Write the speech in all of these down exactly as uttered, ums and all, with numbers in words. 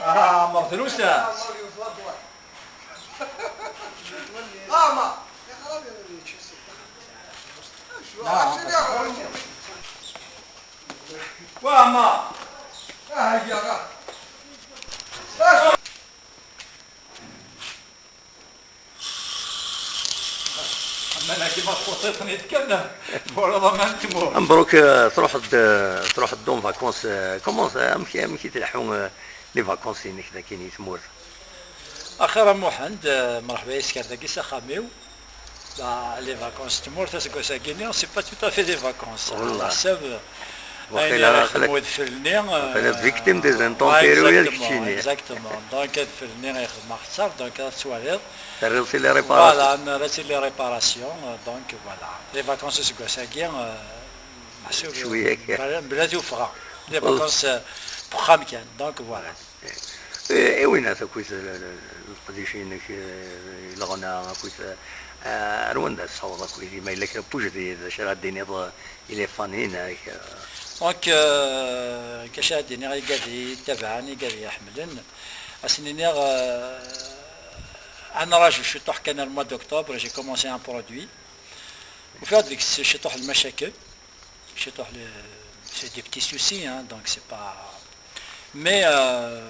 Ah, Ɛmer Drus. Wa Ɛmer. Aman-agi ma txuṣṣiḍ-ten-id kan, twalaḍ aman n tmurt. Mbruk, eh, truḥeḍ, eh, truḥeḍ en vacances, eh, comment, eh, amek, amek i tleḥḥu, eh, les vacances-inek dagi i tmurt? Axir a Muḥend, eh, mreḥba yes-k ar dagi s axxam-iw. Bah, les vacances n tmurt aseggas-agi-nni, c'est pas tout à fait des vacances. Wallah. Ɛla ḥsab, waqila ayen ara aql-ak, yexdem udfel-nni, waqila eh, victime des intempéries, exactement, keččini. Exactement. Donc, adfel-nni yexdem axeṣṣar, donc ad twaliḍ. Terriḍ-t i les réparations. Voilà, nerra-tt i les réparations, euh, donc voilà. Les vacances aseggas-agi, euh, meḥsub, cwiya kan, bla, bla tuffɣa. Les vacances, euh, n uxxam kan, donc voilà. Eh, i winat akkit, eh, leqdic-inek, eh, i leɣna akkit, eh, ar wanda tessaweḍ akkit, ma yella kra n ujdid, d acu ara d-tiniḍ, eh, i les fans-inek, eh? Donc, euh, d acu ara d-iniɣ i igad i yi-ttabaɛen, i igad i yi-ḥemmlen, ad sen-iniɣ, euh, ad nraju ciṭuḥ kan ar le mois d'octobre, j'ai commencé un produit. Ufiɣ-d deg-s ciṭuḥ lmacakel, ciṭuḥ le, c'est des petits soucis, hein, donc c'est pas, mais, euh,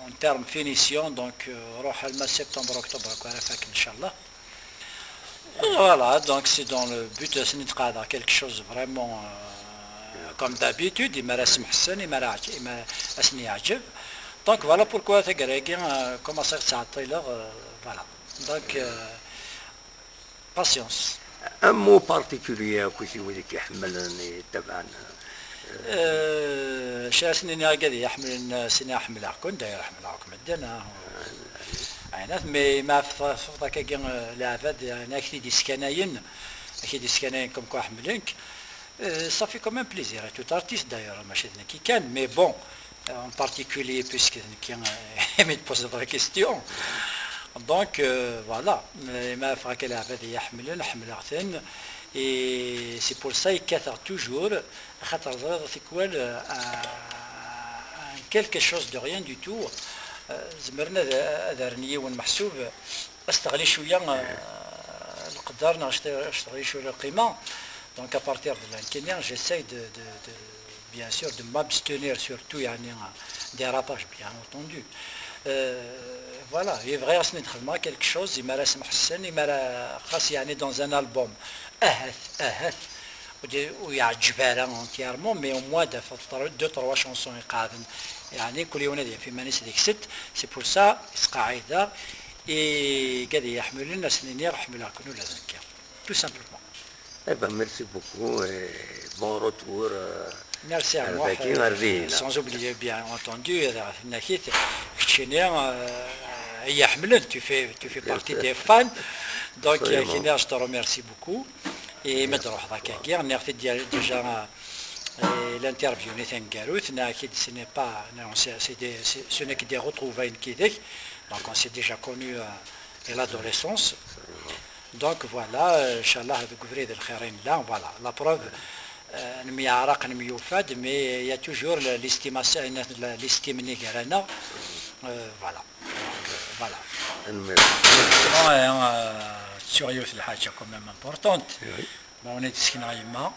en terme finition, donc, euh, ruḥ alma septembre, octobre, quoi, ara faken, inchallah. Voilà, donc c'est dans le but, ad sen-id-qeɛdeɣ quelque chose vraiment, euh, comme d'habitude, i mi ara semḥessen, i mi ara ɛǧ-, i mi ara sen-yeɛǧeb. Donc voilà pourquoi taggara-agi, euh, commencer ttɛeṭṭileɣ, euh, voilà. Donc, euh, patience. Un mot particulier akkit i wid i k-iḥemmlen, i ttabaɛen? Euh, acu ara sen-iniɣ i igad i yi-iḥemmlen, euh, ad sen-iniɣ ḥemmleɣ-ken, d'ailleurs ḥemmleɣ akk medden, ah. Ɛinat, mais ma taf-, tafeḍ akkagi, euh, leɛbad, yani, ak-t-id-iskanayen, ak-t-id-iskanayen comme quoi ḥemmlen-k, euh, ça fait quand même plaisir à tout artiste, d'ailleurs, mačči d nekki kan, mais bon, euh, en particulier, puisque d nekki, euh, i mi d-tposeḍ la question. Donc, euh, voilà, euh, ma taf akka leɛbad i yi-iḥemmlen, ḥemmleɣ-ten, et c'est pour ça i kkateɣ toujours, axaṭer ẓriɣ tikwal, euh, un quelque chose de rien du tout, euh, zemren ad, ad rren yiwen meḥsub, ad s-teɣli cwiya, euh, lqedder neɣ ad s-teɣli cwiya lqima. Donc, à partir de là, j'essaye de, de, de, bien sûr, de m'abstenir surtout, yani, euh, des rapages, bien entendu. Euh, voilà, et bɣiɣ ad sen-id-xedmeɣ quelque chose, i mi ara semḥessen, i mi ara, xas, yani, dans un album, ahat, ahat, ur d-, ur yeɛǧib ara entièrement, mais au moins d-afeḍ trois, deux, trois chansons iqeɛden, yani, kul yiwen ad yaf iman-is deg-sent. C'est pour ça, i sqaɛideɣ, i igad i yi-iḥemmlen, ad sen-iniɣ, ḥemmleɣ-ken ula d nekki. Tout simplement. Eh ben, merci beaucoup et bon retour, euh, merci à moi, euh, sans oublier, bien entendu, euh, Nakit, keččini, euh, i yi-iḥemmlen, tu fais, tu fais partie des fans. Donc, euh, je te remercie beaucoup. Et ma d-ruḥeḍ akkagi, nniɣ-t-id déjà, euh, l'interview-nni taneggarut, Nakit, ce n'est pas, non, c'est, c'est des, c'est, ce n'est que des retrouvailles, donc on s'est déjà connu, euh, dès l'adolescence. Donc voilà, euh, inchallah, deg ubrid lxir i nella, voilà. La preuve, euh, nemyeɛraq, nemyufad, mais il y a toujours le, l'estimation, l'estime-nni gar-aneɣ. Euh, voilà. Donc, euh, voilà. Tanemmirt. Ouais, hein, euh, sur yiwet lḥaǧa quand même importante. Oui. Bon, on est diskin à Yemma.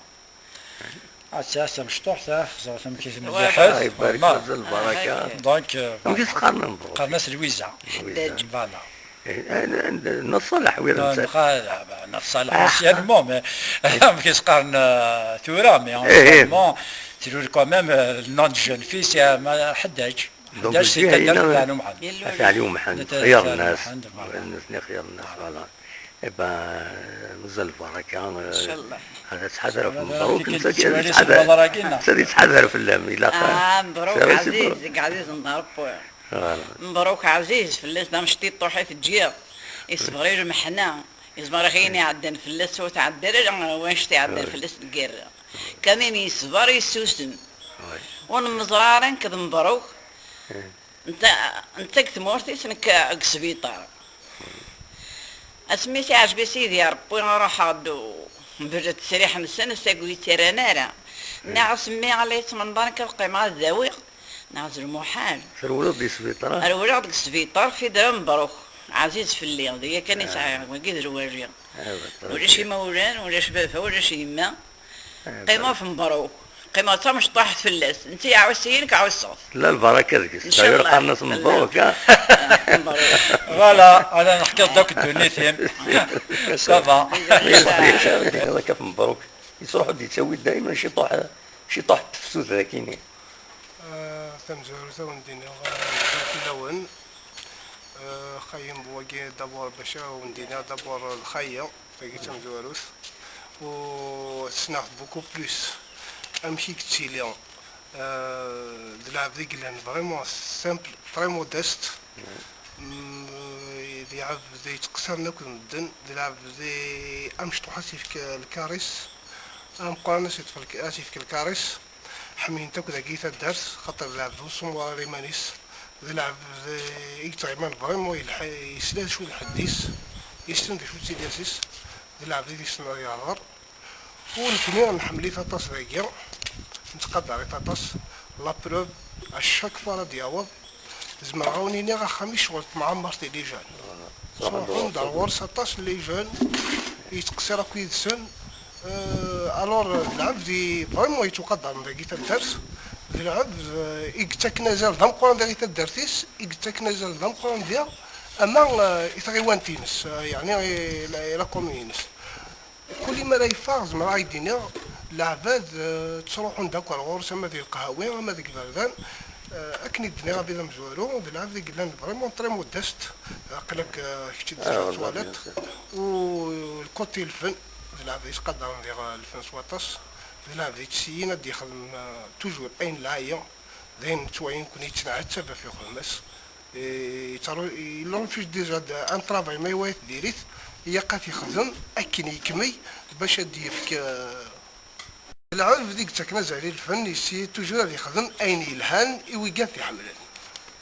Atta tamecṭuḥt, ah, ẓret amek i tmelliḥet. Ay, barik, azal lbaraka. Donc, euh, amek i s-qqaren, mebṛuk? Qqaren-as Lwiza. Lwiza. Voilà. Eh, eh, eh, Nna Ṣaleḥ, wid. Nna Ṣaleḥ, anciennement, mais amek i s-qqaren, euh, tura, mais anciennement, tlul quand même, euh, le nom de jeune fille, c'est, euh, Ḥeddaj. Donc, Ḥeddaj, c'est At Ɛli Umḥend. At Ɛli Umḥend, xyar nnas. Voilà. Nutni xyar nnas, voilà. Eh ben, mazal lbaraka, eh, inchallah. Ad tettḥadar ɣef Mebruk, netta ad yettḥadar, netta ad yettḥadar fell-am, ilaq. Ah, Mebruk ɛziz, deg ɛziz n Ṛebbi. Voilà. Mebruk ɛziz, fell-as d amecṭiṭuḥ i teǧǧiḍ. Isber i lmeḥna, isber i ayen iɛeddan fell-as, ur tɛedda ara wanect iɛeddan fell-as deg irra. Quand même, yesber, yessusem. Ur nemẓer ara nekk d Mebruk. Netta, netta deg tmurt-is, nekk deg sbiṭar. Asmi s-iɛǧeb-as Yidir, wwi ruḥeɣ-d u-, mebla ttesriḥ-nsen, ass-agi ur yi-ttarran ara. Nniɣ-as, mmi, ala yettmenḍar, nekk ad qqimeɣ ad dawiɣ. Neɣ d lmuḥal. Trewleḍ di sbiṭar? Rewleɣ deg sbiṭar, fidra mebruk. Ɛziz fell-i, d aya kan i sɛiɣ, wagi d lwali. Ulac imawlan, ulac baba, ulac yemma. Qqimeɣ f mebruk. Qqimeɣ d tamecṭuḥt fell-as. Netta iɛuss-iyi, nekk ɛusseɣ-t. Tella lbaraka deg-s. Ncallah. Qqaren-as mebruk, ha? Mebruk. Voilà, ala, neḥkiḍ-d akk ddunit-im. Ça va. Akka f mebruk. Yesruḥ-d yettawi daymen ciṭuḥ, ciṭuḥ n tefsut dagini. Ah, tamezwarut a wen-d-iniɣ, ah, fell-awen. Ah, xayyem wagi d'abord bac a wen-d-iniɣ d'abord lxayya, tagi d tamezwarut. U ssneɣ beaucoup plus amek i yettili, ah, d lɛebd i yellan vraiment simple, très modeste. Mm, d lɛebd yettqeṣṣiren akk d medden, d lɛebd amecṭuḥ ad s-yefk lkar-is, ameqqran ad s-yefk lkar-is. Ḥemmlen-t akk dagi taddart, xaṭer d lɛebd ur sumur ara iman-is, d lɛebd i yettɣiman vraiment yelḥa, yesla d acu d lḥedd-is, yessen d acu d tidert-is, d lɛebd i yessen ad yehder. U nekni nḥemmel-it aṭas dagi, nettqadar-it aṭas. La preuve, à chaque fois ara d-yaweḍ, zemreɣ a wen-iniɣ axxam-is ccɣel temɛemmert i les jeunes. Ttruḥun-d ar ɣur-s aṭas n les jeunes, yettqeṣṣir akk yid-sen. Euh, alors, d lɛebd i vraiment yettwaqadaren dagi taddart, d lɛebd, euh, i yettaken azal d ameqqran diɣ i taddart-is, i yettaken azal d ameqqran diɣ, ama, euh, i tɣiwant-ines, euh, yeɛni i la, i la commune-ines. Kul mi ara yeffeɣ, zemreɣ ad d-iniɣ, leɛbad, euh, ttruḥun-d akk ar ɣur-s, ama di lqahawi, ama deg iberdan. Euh, akken i d-nniɣ abrid amezwaru, d lɛebd i yellan vraiment très modeste, aql-ak, euh, kečč d twalaḍ. U lkuti lfen, d lɛebd yettqadaren diɣ lfen s waṭas, d lɛebd yettessin ad d-yexdem, euh, toujours ayen lɛali, d ayen nettwali nekkni yettneɛtab ɣef uxeddim-is. Et il refuse déjà un travail, ma yewwa-t diri-t, ilaq ad t-yexdem akken yekmel bac ad d-yefk, euh, lɛebd i yettaken azal i lfen, yessi toujours ad yexdem ayen yelhan i wigad t-iḥemmlen.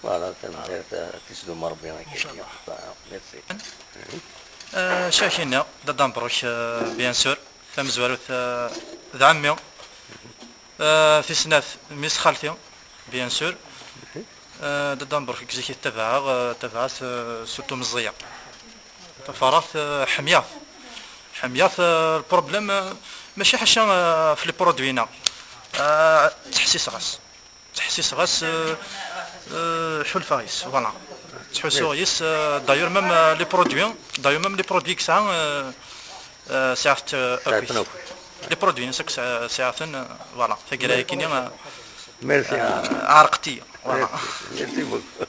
Voilà, tanemmirt, euh, tisdum Rebbi. Inchallah. Merci. Euh, cakini, d Dda Mebruk, euh, bien sûr. Tamezwarut, euh, d ɛemmi. Euh, tis snat, mmi-s n xalti, bien sûr. Euh, Dda Mebruk deg zik i t-tabaɛeɣ, euh, tabaɛeɣ-t, euh, surtout meẓẓiyeɣ. Tafareɣt, euh, ḥemmyeɣ-t. Ḥemmyeɣ-t, euh, le problème, euh, mačči ḥaca, euh, ɣef les produits-nneɣ. Euh, ttḥessiseɣ-as. Ttḥessiseɣ-as, euh, euh, ḥulfaɣ yes, voilà. Ttḥussuɣ yes, euh, d'ailleurs même, euh, les produits, d'ailleurs même les produits i yesɛa, euh, euh, sɛiɣ-t, euh, akk. Les produits-nnes akk sɛiɣ-ten, euh, voilà. Taggara-agi-nni, euh, merci, euh, ɛerqent-iyi, voilà. Merci, merci beaucoup.